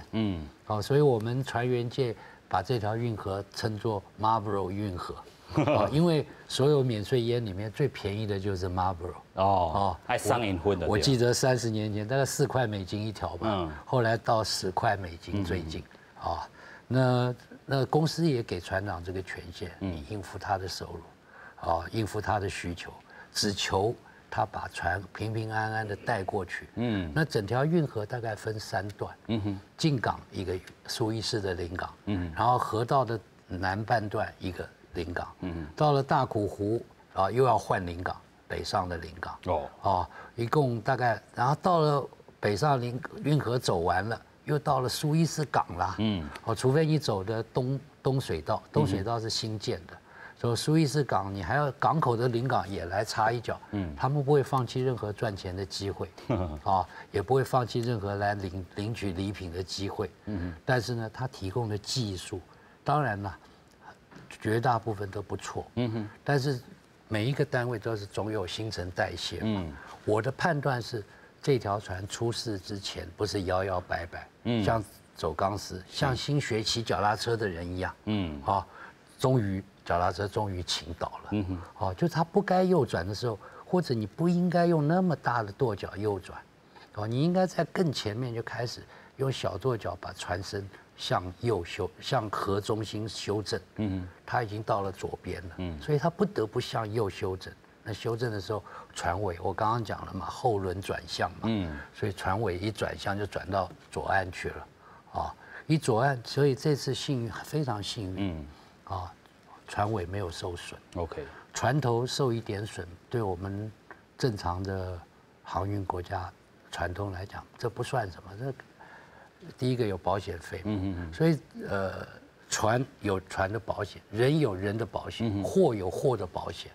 好，所以我们船员界把这条运河称作 Marlboro 运河，因为所有免税烟里面最便宜的就是 Marlboro。哦哦，还上瘾分的。我记得30年前大概4块美金一条吧，后来到10块美金最近。啊，那公司也给船长这个权限，你应付他的收入。啊，应付他的需求，只求他把船平平安安的带过去。那整条运河大概分三段。进港一个苏伊士的临港。然后河道的南半段一个临港。到了大苦湖啊，又要换临港，北上的临港。哦。哦，一共大概，然后到了北上临运河走完了，又到了苏伊士港啦。哦，除非你走的东水道，东水道是新建的。说苏伊士港，你还要港口的临港也来插一脚，他们不会放弃任何赚钱的机会，啊，也不会放弃任何来领取礼品的机会，但是呢，他提供的技术，当然了，绝大部分都不错，但是每一个单位都是总有新陈代谢，我的判断是，这条船出事之前不是摇摇摆摆，像走钢丝，像新学骑脚踏车的人一样，啊，终于。脚踏车终于倾倒了，哦，就他不该右转的时候，或者你不应该用那么大的舵脚右转，哦，你应该在更前面就开始用小舵脚把船身向右修，向河中心修正，他已经到了左边了，所以他不得不向右修正。那修正的时候，船尾我刚刚讲了嘛，后轮转向嘛，所以船尾一转向就转到左岸去了，啊，一左岸，所以这次幸运，非常幸运，啊。船尾没有受损船头受一点损，对我们正常的航运国家船东来讲，这不算什么。这第一个有保险费，所以船有船的保险，人有人的保险，货有货的保险。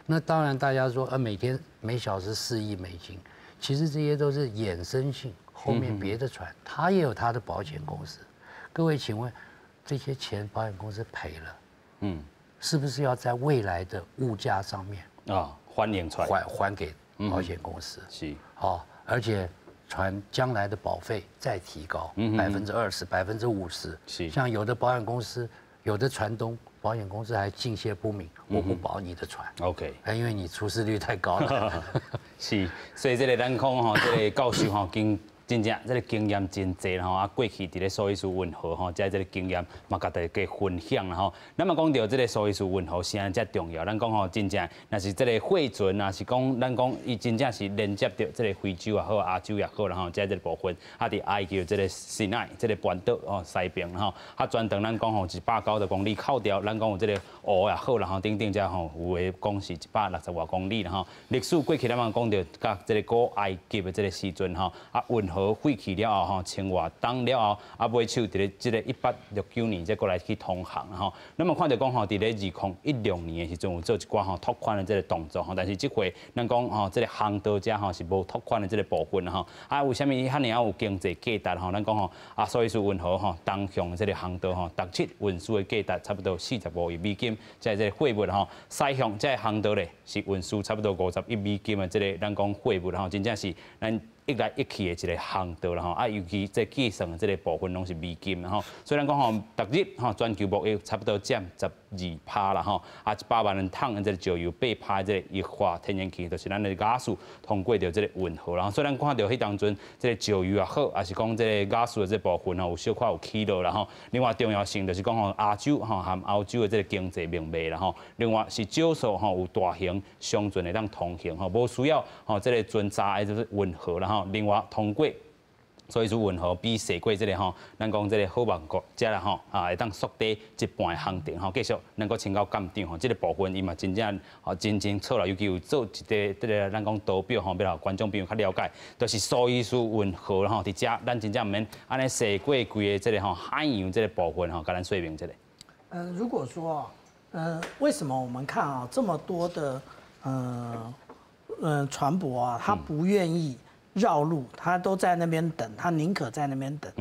那当然，大家说每天每小时4亿美金，其实这些都是衍生性，后面别的船它也有它的保险公司。各位，请问这些钱保险公司赔了，是不是要在未来的物价上面啊还原出来，还给保险公司？好，而且船将来的保费再提高20%、50%。像有的保险公司，有的船东，保险公司还敬谢不敏，我不保你的船。 因为你出事率太高了。是，所以這个咱講吼，這个教授吼，經真正這个經驗真濟吼，啊過去佇咧蘇伊士運河吼，這這个經驗嘛，共大家分享啦吼。咱嘛講著這个蘇伊士運河啥遮重要，咱講吼真正，若是這个貨船，若是講咱講伊真正是連接著這个非洲也好，亞洲也好啦吼，這這个部分，啊佇埃及這个西奈這个半島哦西邊吼，啊全長咱講吼190公里，扣掉咱講有這个湖也好啦吼，等等這吼有的講是160外公里啦吼。歷史過去咱嘛講著佮這个古埃及的這个時陣吼，啊運河廢去了後吼，清活動了後，啊尾手佇咧這个1869年才閣來去通航吼。咱嘛看著講吼，佇咧2016年的時陣有做一寡吼拓寬的這个動作吼，但是這回咱講吼，這个航道遮吼是無拓寬的這个部分吼。啊，為啥物遐爾仔有經濟價值吼？咱講吼啊，蘇伊士運河吼東向這个航道吼，逐日運輸的價值差不多45億美金，這這个貨物吼，西向這个航道咧是運輸差不多50億美金的這个咱講貨物吼，真正是咱一來一去的一个航道啦吼，啊，尤其這計算的這个部分攏是美金吼，所以咱講吼，逐日吼全球貿易差不多佔12趴啦吼，啊，100萬桶的這个石油8趴這个液化天然氣，就是咱的瓦斯通過著這个運河啦，所以咱看著彼當陣這个石油也好，抑是講這个瓦斯的這部分吼，有小可有起落啦吼。另外重要性就是講吼，亞洲吼和歐洲的這个經濟命脈啦吼。另外是少數吼有大型商船會當通行吼，無需要吼這个船閘的就是運河啦吼。另外通過蘇伊士運河比踅過這个吼，咱講這个好望角遮啦吼，啊會當縮短一半的航程吼。繼續咱閣請教艦長吼，這个部分伊嘛真正吼真清楚啦，尤其有做一个這个咱講圖表吼，欲予觀眾朋友較了解，就是蘇伊士運河吼，佇遮咱真正毋免按呢踅過規个這个吼海洋這个部分吼，共咱說明一下。如果說，為什麼我們看啊這麼多的船舶啊，他不願意绕路，他都在那边等，他宁可在那边等。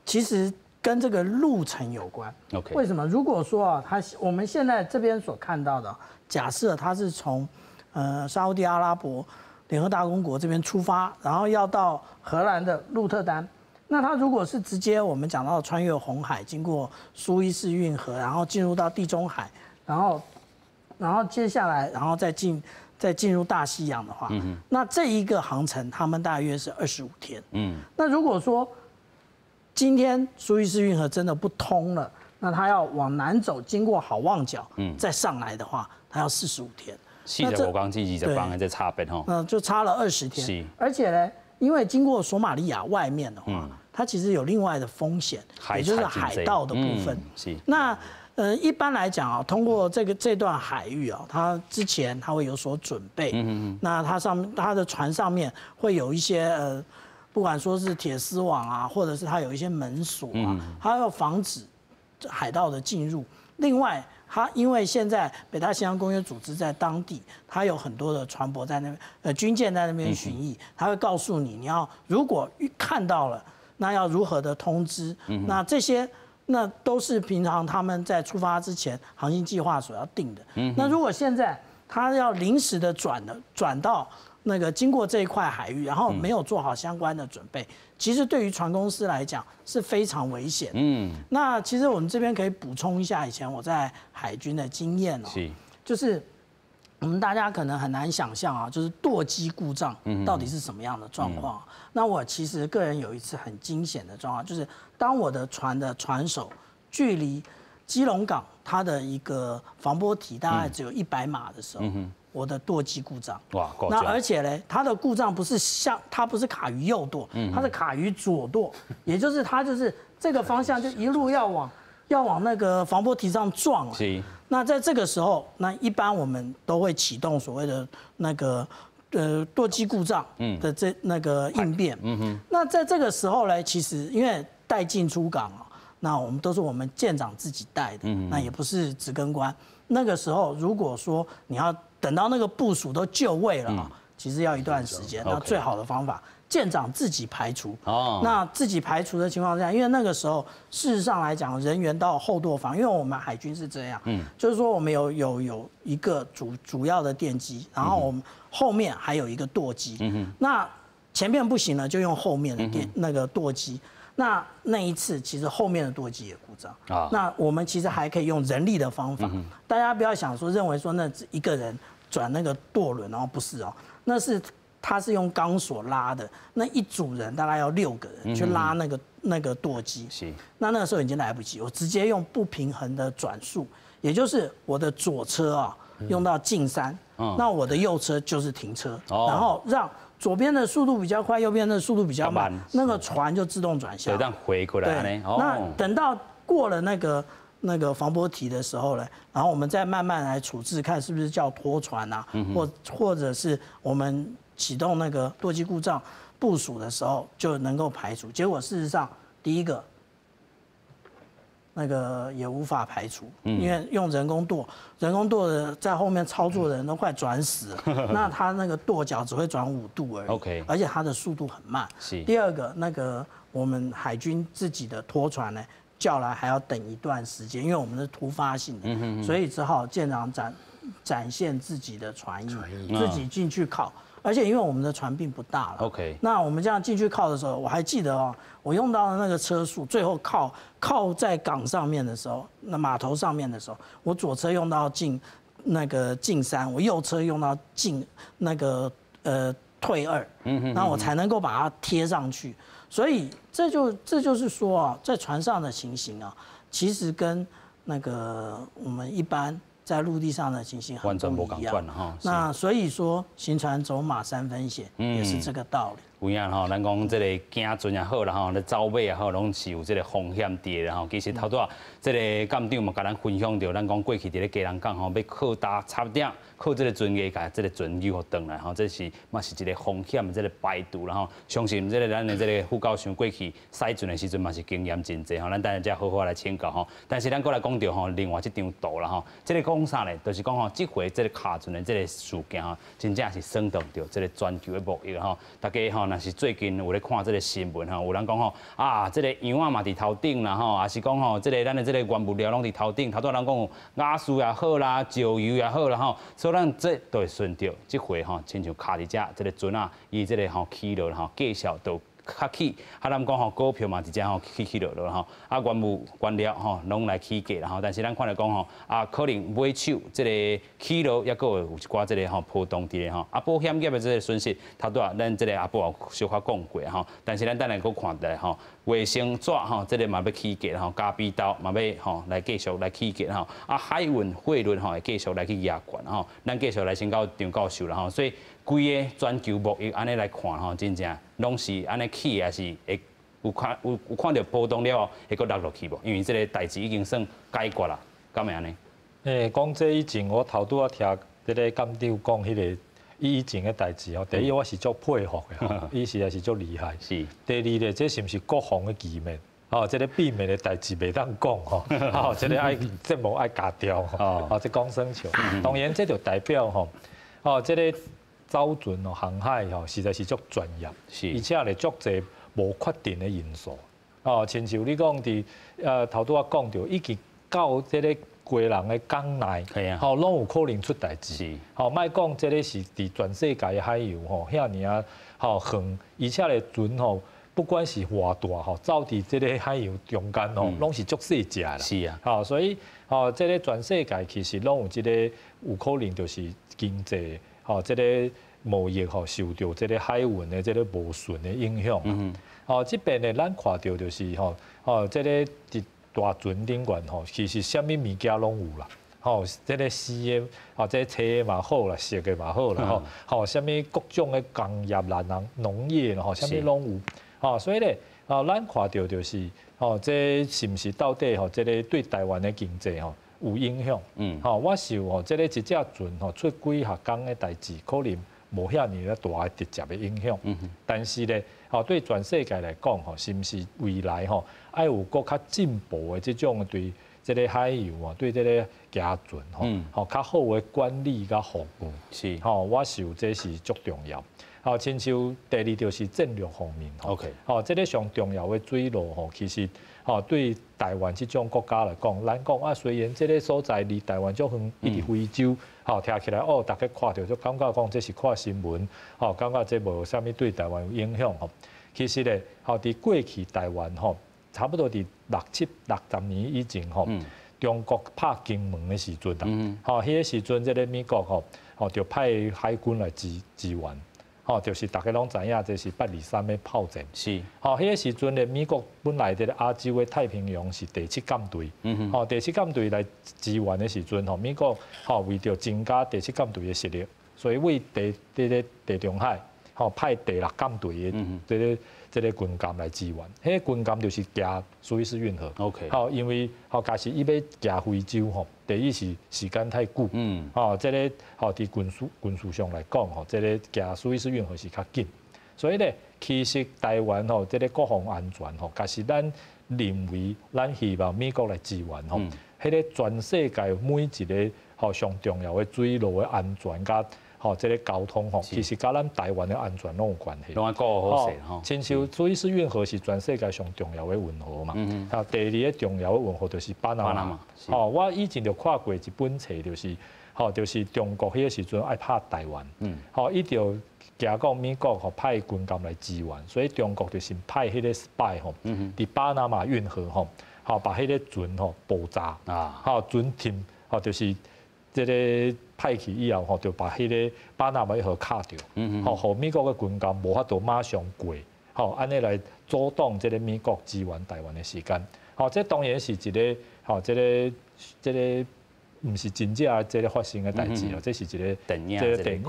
其实跟这个路程有关。 为什么？如果说啊，他我们现在这边所看到的，假设他是从沙乌地阿拉伯联合大公国这边出发，然后要到荷兰的鹿特丹。那他如果是直接我们讲到穿越红海，经过苏伊士运河，然后进入到地中海，然后接下来，然后再进入大西洋的话，那这一个航程他们大约是25天。那如果说今天苏伊士运河真的不通了，那他要往南走，经过好望角，再上来的话，他要45天。45工至20工的这差别吼。嗯，就差了20天。而且呢，因为经过索马利亚外面的话，它其实有另外的风险，也就是海盗的部分。那一般来讲啊，通过这段海域啊，它之前它会有所准备。那它的船上面会有一些不管说是铁丝网啊，或者是它有一些门锁啊，它要防止海盗的进入。另外，它因为现在北大西洋公约组织在当地，它有很多的船舶在那边，军舰在那边巡弋，它会告诉你，你要如果看到了，那要如何的通知。那这些那都是平常他们在出发之前航行计划所要定的。那如果现在他要临时的转到那个经过这一块海域，然后没有做好相关的准备，其实对于船公司来讲是非常危险。那其实我们这边可以补充一下以前我在海军的经验哦，就是我们大家可能很难想象啊，就是舵机故障到底是什么样的状况。那我其实个人有一次很惊险的状况，就是当我的船的船首距离基隆港它的一个防波堤大概只有100码的时候，我的舵机故障。哇，那而且呢，它的故障不是像它不是卡于右舵，它是卡于左舵，也就是它就是这个方向就一路要往那个防波堤上撞了。那在这个时候，那一般我们都会启动所谓的那个舵机故障的这那个应变。那在这个时候呢，其实因为带进出港啊，那我们都是我们舰长自己带的，那也不是值更官。那个时候，如果说你要等到那个部署都就位了啊，其实要一段时间。那最好的方法，舰长自己排除。那自己排除的情况下，因为那个时候事实上来讲，人员到后舵房，因为我们海军是这样，就是说我们有一个主要的电机，然后我们后面还有一个舵机。那前面不行了，就用后面的电那个舵机。那那一次其实后面的舵机也故障啊。那我们其实还可以用人力的方法，大家不要想说认为说那一个人转那个舵轮，然后不是哦，那是他是用钢索拉的，那一组人大概要六个人去拉那个舵机。那那个时候已经来不及，我直接用不平衡的转速，也就是我的左车啊用到进三，那我的右车就是停车，然后让左边的速度比较快，右边的速度比较慢，那个船就自动转向。对，让回过来。对，那等到过了那个防波堤的时候呢，然后我们再慢慢来处置，看是不是叫拖船啊，或者是我们启动那个舵机故障部署的时候就能够排除。结果事实上，第一个那个也无法排除，因为用人工舵，人工舵的在后面操作的人都快转死了，那他那个舵脚只会转5度而已。 而且它的速度很慢。第二个，那个我们海军自己的拖船呢，叫来还要等一段时间，因为我们是突发性的，所以只好舰长展现自己的船艺，自己进去靠。而且因为我们的船并不大了那我们这样进去靠的时候，我还记得哦，我用到的那个车速，最后靠在港上面的时候，那码头上面的时候，我左车用到进那个进三，我右车用到进那个退二，那我才能够把它贴上去。所以这就是说啊，在船上的情形啊，其实跟那个我们一般在陆地上的情形很不一样。那所以说，行船走马三分险，也是这个道理。有影吼，咱讲这个行船也好啦吼，咧走马也好，拢是有这个风险伫的吼。其实头拄仔这个舰长嘛，共咱分享著，咱讲过去伫咧基隆港吼，欲靠搭插鼎，靠这个船艺共这个船救予转来吼，这是嘛是一个风险，这个排除啦吼。相信这个咱的这个副教授过去驶船的时阵嘛是经验真济吼，咱等下才好好来请教吼。但是咱阁来讲著吼，另外这张图啦吼，这个讲啥咧？就是讲吼，这回这个卡船的这个事件吼，真正是煽动著这个全球的贸易吼，大家吼。若是最近有咧看這个新闻吼，有人讲吼啊，這个羊仔嘛佇头顶啦吼，抑是讲吼，這个咱的這个原物料拢佇头顶，头拄仔人讲有瓦斯也好啦，石油也好啦吼，所以咱這都會順著這回吼，親像卡佇遮這个船仔，伊這个吼起落吼，繼續都較起，啊，咱講吼股票嘛，直接吼起起落落吼，啊，原物原料吼攏來起價啦吼，但是咱看著講吼，啊，可能尾手這个起落抑閣會有一寡這个吼波動佇咧吼，啊，保險業的這个損失，頭拄仔咱這个阿寶有小可講過吼，但是咱等下閣看著吼，衛生紙吼，這个嘛欲起價吼，咖啡豆嘛欲吼來繼續來起價吼，啊，海運貨輪吼會繼續來去壓懸吼，咱繼續來請教張教授啦吼，所以規个全球貿易按呢來看吼，真正攏是按呢起，抑是會有看有有看著波動了後會閣落落去無？因為這个代誌已經算解決啦，敢會按呢？講這以前我頭拄仔聽這个艦長講彼个以前的代誌吼，第一我是足佩服的，伊實在是足厲害。第二咧，這是毋是國防的機密？哦，這个秘密的代誌袂當講吼，哦，這个愛節目愛加調吼，哦，這講耍笑。當然，這就代表吼，哦，這个走船哦，航海吼，實在是足專業，而且咧足濟無確定的因素。哦，親像你講佇頭拄仔講著，已經到這个基隆的港內，吼，攏有可能出代誌。吼，莫講這个是佇全世界的海洋吼，遐爾仔吼遠，而且咧船吼，不管是偌大吼，走佇這个海洋中間吼，攏是足細隻啦。吼，所以吼，這个全世界其實攏有這个有可能就是經濟吼，這个貿易吼受著這个海運的這个無順的影響。吼，這邊呢，咱看著就是吼，吼，這个佇大船頂懸吼，其實啥物物件攏有啦。吼，這个死的，吼，這个青的嘛好啦，熟的嘛好啦，吼，吼，啥物各種的工業啦、農農業吼，啥物攏有。吼，所以咧，吼，咱看著就是，吼，這是毋是到底吼，這个對台灣的經濟吼有影響？吼，我想吼，這个一隻船吼出幾下工的代誌，可能無遐爾大的直接的影響。但是咧，吼，對全世界來講吼，是毋是未來吼愛有閣較進步的這種對這个海洋啊，對這个行船吼，吼較好的管理佮服務。吼，我想這是足重要。吼，親像第二就是戰略方面。 吼，這个上重要的水路吼，其實吼對台灣這種國家來講，咱講啊，雖然這个所在離台灣足遠，伊佇非洲，吼聽起來哦，逐家看著就感覺講這是看新聞，吼感覺這無啥物對台灣有影響吼。其實咧，吼佇過去台灣吼，差不多佇六七六十年以前吼，中國拍金門的時陣啊，吼，彼个時陣這个美國吼，吼就派海軍來支支援。吼，就是逐家攏知影，這是八二三的炮戰。吼，彼个時陣咧，美國本來佇咧亞洲的太平洋是第七艦隊。吼，第七艦隊來支援的時陣，吼，美國吼為著增加第七艦隊的實力，所以為地佇咧地中海，吼派第六艦隊的這个這个軍艦來支援。彼个軍艦就是行蘇伊士運河。 吼，因為吼，假使伊欲行非洲吼，第一是時間太久。吼，這个吼佇軍事軍事上來講吼，這个行蘇伊士運河是較緊。所以咧，其實台灣吼，這个國防安全吼，假使咱認為咱希望美國來支援吼，彼个全世界每一个吼上重要的水路的安全佮吼這个交通吼，其實佮咱台灣的安全攏有關係。攏愛顧好勢吼。親像蘇伊士運河是全世界上重要的運河嘛。啊，第二个重要的運河就是巴拿馬。吼，我以前就看過一本冊，就是吼，就是中國彼个時陣愛拍台灣。吼，伊就驚講美國吼派軍艦來支援，所以中國就是派彼个 spy 吼，佇巴拿馬運河吼，吼把彼个船吼爆炸。啊。吼，船停，吼就是這个派去以後吼，就把彼个巴拿馬運河卡著，吼，予美國的軍艦無法度馬上過，吼，按呢來阻擋這个美國支援台灣的時間。吼，這當然是一个，吼，這个這个毋是真正這个發生的代誌哦，這是一个電影，這个電影，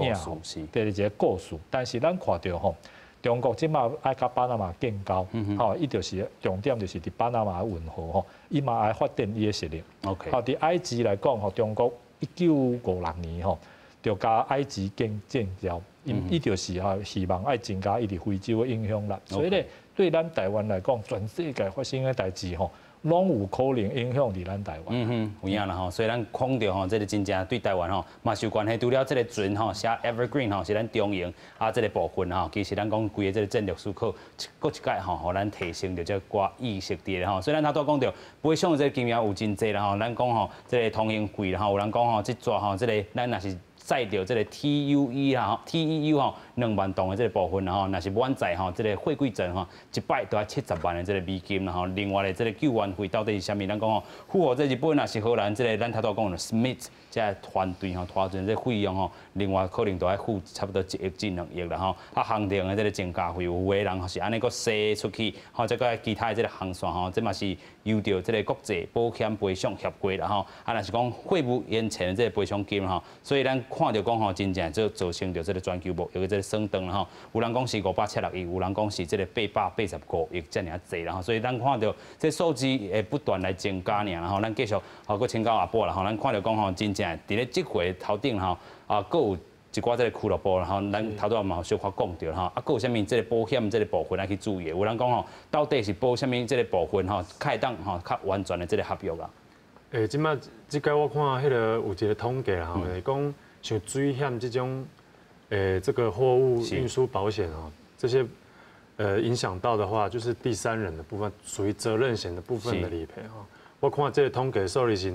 對，一个故事。但是咱看著吼，中國這馬愛佮巴拿馬建交，吼，伊就是重點就是佇巴拿馬運河吼，伊嘛愛發展伊的實力。 吼，佇埃及來講吼，中國1956年吼，就佮埃及建建交，伊伊就是吼希望愛增加伊佇非洲的影響力。所以咧，對咱台灣來講，全世界發生的代誌吼，攏有可能影響佇咱台灣。嗯哼，有影啦吼，所以咱講著吼，這個真正對台灣吼嘛是有關係。除了這個船吼，寫 Evergreen 吼是咱中型啊，這個部分吼，其實咱講規個這個戰略思考，閣一擺吼，予咱提升著這寡意識佇咧吼。所以咱頭拄講著，賠償這個金額有真濟啦吼，咱講吼，這個通行費啦吼，有人講吼，這逝吼，這個咱若是載著這個 TUE 啦吼，TEU 吼2萬噸的這個部分吼，若是滿載吼，這個貨櫃船吼，一擺都愛70萬的這個美金啦吼。另外的這個救援費到底是啥物？咱講吼，符合這日本若是荷蘭這個咱頭拄講的 Smith 這個團隊吼，拖船這個費用吼，另外可能都愛付差不多1億至2億啦吼。啊，航程的這個增加費，有的人是按呢閣踅出去，吼，這個其他的這個航線吼，這嘛是由著這個國際保險賠償協會啦吼。啊，若是講貨物延遲的這個賠償金吼，所以咱看著講吼，真正做造成著這個全球貿易的這個損斷啦吼。有人講是576億，有人講是這個885億遮爾濟啦吼。所以咱看著這數字會不斷來增加爾啦吼。咱繼續吼，閣請教阿寶啦吼。咱看著講吼，真正佇咧這回頭頂吼，啊，閣有一寡這個俱樂部啦吼，咱頭拄嘛有小可講著吼，啊，閣有啥物這個保險這個部分愛去注意的？有人講吼，到底是保啥物這個部分吼，較會當吼較完全的這個合約啊？欸，這擺這擺我看彼個有一個統計啦吼，就是講像水險這種，欸，這個貨物運輸保險哦，這些影響到的話，就是第三人的部分，屬於責任險的部分的理賠吼。我看這個統計數字是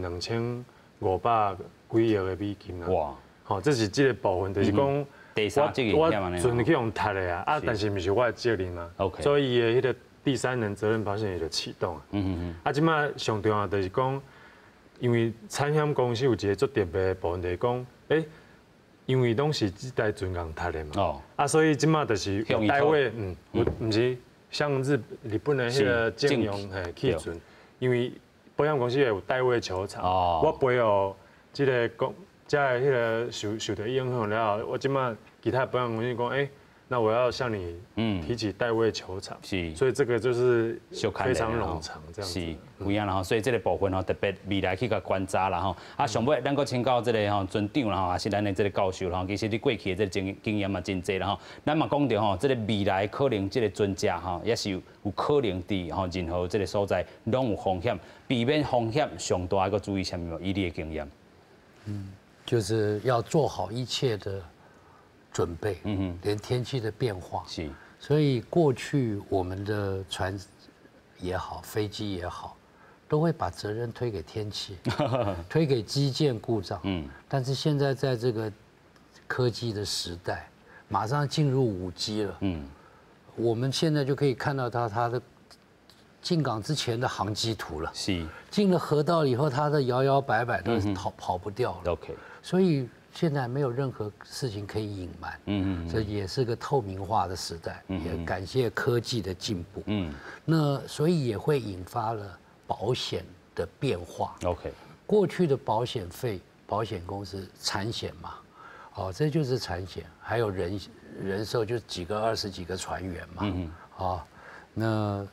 2500幾億的美金啊。哇！吼，這是這個部分，就是講我船去予踢的啊，啊，但是毋是我的責任啊。所以伊的彼個第三人責任保險伊就啟動啊。啊，這擺上重要就是講，因為產險公司有一個足特別的部分，就是講，欸，因為攏是這台船共踢的嘛。啊，所以這擺就是有代位，有毋是像日本的彼個正用嘿汽船，因為保險公司會有代位求償。我賠予這個公，這个彼個受著影響了後，我這擺其他保險公司講，欸，那我要向你提起代位求償，所以這個就是非常冗長這樣子。是，有影啦吼，所以這個部分吼特別未來去共觀察啦吼。啊，上尾咱閣請教這個吼船長啦吼，也是咱的這個教授啦吼。其實你過去的這個經驗嘛真濟啦吼。咱嘛講著吼，這個未來可能這個船隻吼，也是有可能佇吼任何這個所在攏有風險，避免風險上大閣注意啥物無？以你的經驗。就是要做好一切的準備，連天氣的變化。所以過去我們的船也好，飛機也好，都會把責任推給天氣，推給機件故障。但是現在在這個科技的時代，馬上進入5G 了。我們現在就可以看到它的進港之前的航跡圖了。進了河道以後，它的搖搖擺擺都逃跑不掉了。 所以現在沒有任何事情可以隱瞞。這也是個透明化的時代。也感謝科技的進步。那所以也會引發了保險的變化。 過去的保險費，保險公司產險嘛，哦，這就是產險，還有人壽就幾個20幾個船員嘛。啊，那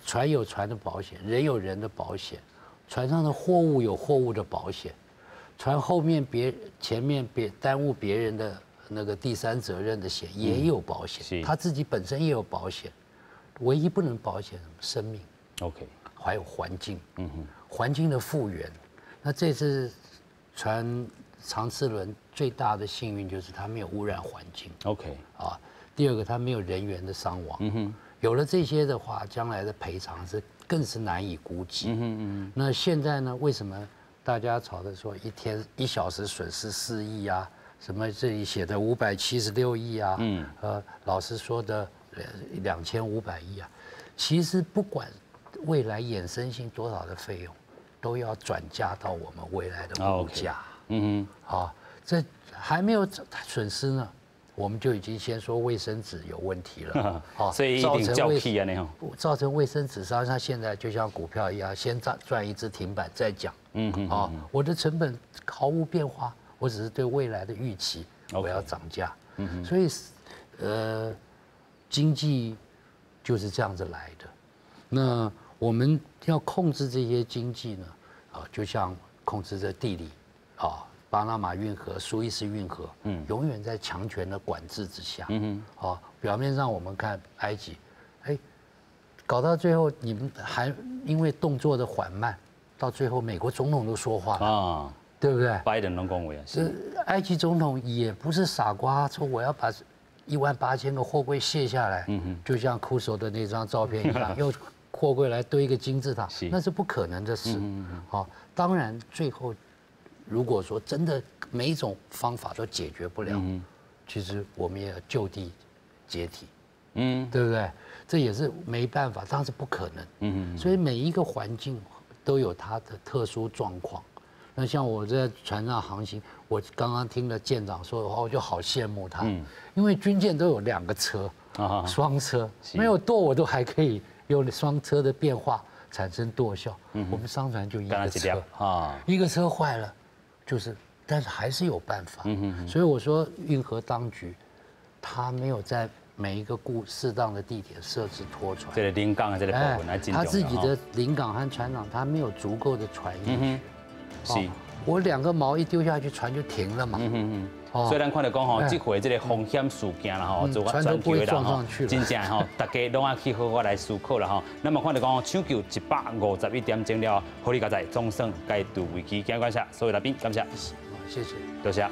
船有船的保險，人有人的保險，船上的貨物有貨物的保險。船後面別前面別耽誤別人的那個第三責任的險也有保險，他自己本身也有保險，唯一不能保險生命。 還有環境，環境的復原。那這次船長賜輪最大的幸運就是它沒有污染環境。 啊，第二個它沒有人員的傷亡。有了這些的話，將來的賠償是更是難以估計。那現在呢？為什麼？大家吵着說一天一小時損失4億啊，什麼這裡寫的576億啊，老師說的2500億啊，其實不管未來衍生性多少的費用，都要轉嫁到我們未來的物價。好，這還沒有損失呢，我們就已經先說衛生紙有問題了。好，所以一定叫起啊，造成衛生紙商，它現在就像股票一樣，先賺一隻停板再講。好，我的成本毫無變化，我只是對未來的預期我要漲價。所以，經濟就是這樣子來的。那我們要控制這些經濟呢？啊，就像控制這地理，啊，巴拿馬運河、蘇伊士運河，永遠在強權的管制之下。好，表面上我們看埃及，哎，搞到最后，你们还因为动作的缓慢，到最后美国总统都说话了啊，对不对？拜登攏講話啊。這埃及總統也不是傻瓜，說我要把18,000個貨櫃卸下來，就像酷手的那張照片一樣，用貨櫃來堆一個金字塔，那是不可能的事。好，當然最後如果說真的每一種方法都解決不了，其實我們也要就地解體，對不對？這也是沒辦法，當時不可能。所以每一個環境都有它的特殊狀況。那像我在船上航行，我剛剛聽了艦長說的話，我就好羨慕他，因為軍艦都有兩個車，雙車，沒有舵我都還可以用雙車的變化產生舵效。我們商船就一個車，一個車壞了，就是，但是還是有辦法。所以我說運河當局，他沒有在每一個固適當的地點設置拖船。這個臨港的這個部分，他自己的臨港和船廠，他沒有足夠的船役。是，我兩個錨一丟下去，船就停了嘛。所以咱看著講吼，這回這個風險事件啦吼，做全球的人吼，真正吼，大家攏愛去好好來思考啦吼。那麼看著講，搶救151點鐘了，好利佳哉總算解除危機，感謝所有來賓，感謝，謝謝，多謝。